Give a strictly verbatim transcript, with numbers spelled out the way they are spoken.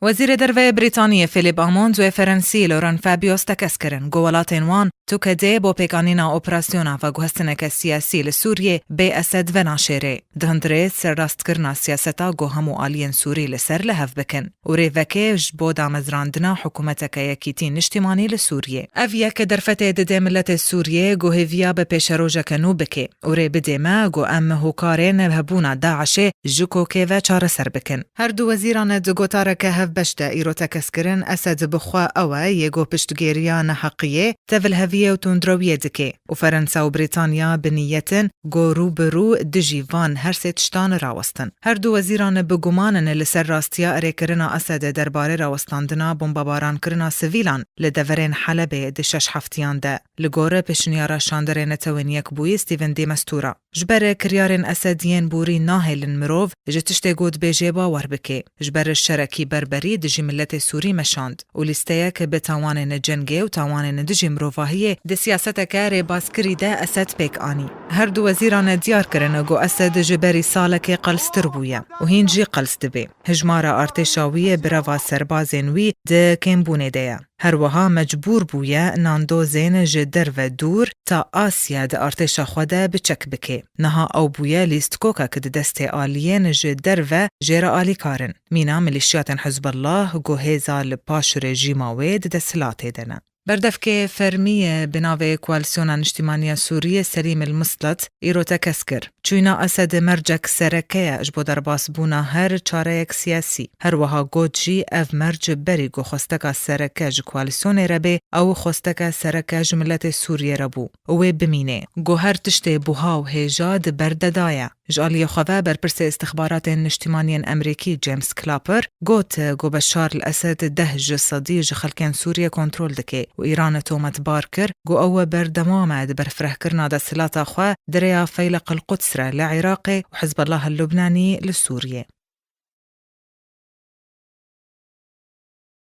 Wezîrê Derve yê Brîtaniyê Philip Hammond wê Ferensî Laurent Fabius tekez kirin, ku welatên wan tu kedê bo pêkanîna operasyona veguhestineke siyasî li Sûriyê bê Esed venaşêrê. Di hundirê serrastkirina siyaseta ku hemû aliyên Sûrî li ser li hev bikin û rê veke ji bo damezrandina hikûmeteke yekîtî niştîmanî li Sûriyê. Ev yek derfetê dide miletê Sûriyê ku hêviya bi pêşerojeke nû bike û rê bidê me ku em hokarên hebûna DAIŞê ji kokê ve çareser bikin. Her du wezîran di gotareke hevbeş de îro tekez kirin, Esed bi xwe ew e yê ku piştgêriya neheqiyê, tevilheviyê û tundrewiyê dike û Ferensa û Brîtanya bi niyet in ku rû bi rû dijî van her sê tiştan rawestin. Her du wezîran bi guman in li ser rastiya erêkirina Esedê derbarê rawestandina bombabarankirina sivîlan li deverên Helebê di şeş heftiyan de. Li gor pêşniyara şanderê Netewên Yekbûyî Stephen de Mistura, ji ber kiryarên Esed yên borî nahêlin mirov ji tiştê ku dibêje bawer bike. Ji ber şerekî berberî dijî miletê Sûrî meşand û lîsteyek bi tawanên cengê û tawanên dijî mirovahiyê di siyaseteke rêbazkirî de Esed pêk anî. Her du wezîran diyar kirin ku Esed ji berî salekê qelstir bûye û hîn jî qels dibe. Hijmara artêşa wî bi reva serbazên wî di kêmbûnê de ye. Her wiha mecbûr bûye nandozên ji derve dûr ta Asya di artêşa xwe de bi çek bike. Niha ew bûye lîstkokek di destê aliyên ji derve jêrealîkar in. Mîna milîşiyatên Hizbullah ku hêza li paş rejîma wê di desthilatê de ne. Berdevkê fermî bi navê Koalîsyona Niştîmaniya Sûriyê Selîm El Mislet îro tekez kir. Çûyîna Esedê mercek sereke ye ji bo derbasbûna her çareyek siyasî. Her wiha got jî, ev merc berî ku xwesteka sereke ji koalîsyonê re bê, ew xwesteke sereke ji miletê Sûriyê re bû û wê bimînê. Ku her tiştê buha û hêja di ber de daye. Ji aliyê xwe ve berpirsê îstixbaratên niştîmaniyên Amerîkî James Clapper got ku Beşar el Esed deh ji sedî ji xelkên Sûriyê kontrol dike û Îran tometbar kir ku ew berdewam e di berfirehkirina desthilata xwe di rêya Feyleq el Quds re li Iraqê û Hizbullah el Lubnanî li Sûriyê.